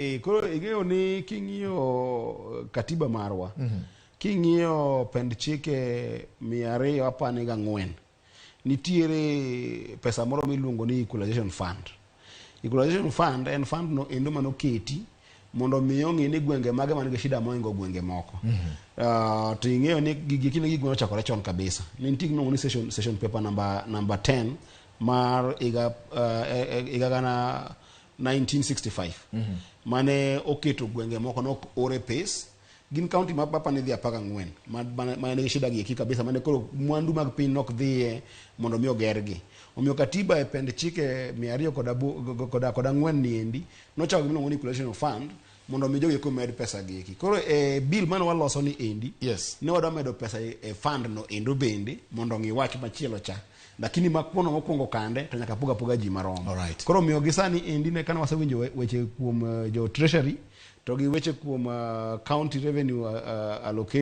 Koro ing'eyo ni king'iyo katiba marwa, king'iyo pend chike 214, nitiere pesa moro miluongo ni equalization fund. Equalization fund en fund no endo manoketi mondo mi ong'i ni gwenge mage man gi shida mohingo gwenge moko. To ing'eyo ni gigi kinde gik manochakore chon kabisa. Ne nitie gima iluongo ni session paper number 10 mar higa gana 1965 mane oketo gwenge moko nok ore pes gin county ma papa ne dhi 14 ma nigi shida gi eki kabisa, mane koro mwandu mag piny nok dhiye mondo mi ogergi. Omiyo katiba e pend chike 204 ni endi nochako gima iluongo ni equalization fund mondo mi jogi eko med pesa gi eki. Koro e bill mane waloso ni endi, ne wadwa medo pesa e fund no endo bende mondo ong'i wach machielo cha, lakini makuono mokwongo kande to nyaka pog apoga ji marom. Koro omiyo gi sani endi ne kane wasewinjo weche kuom jo treasury to gi weche kuom county revenue allocation.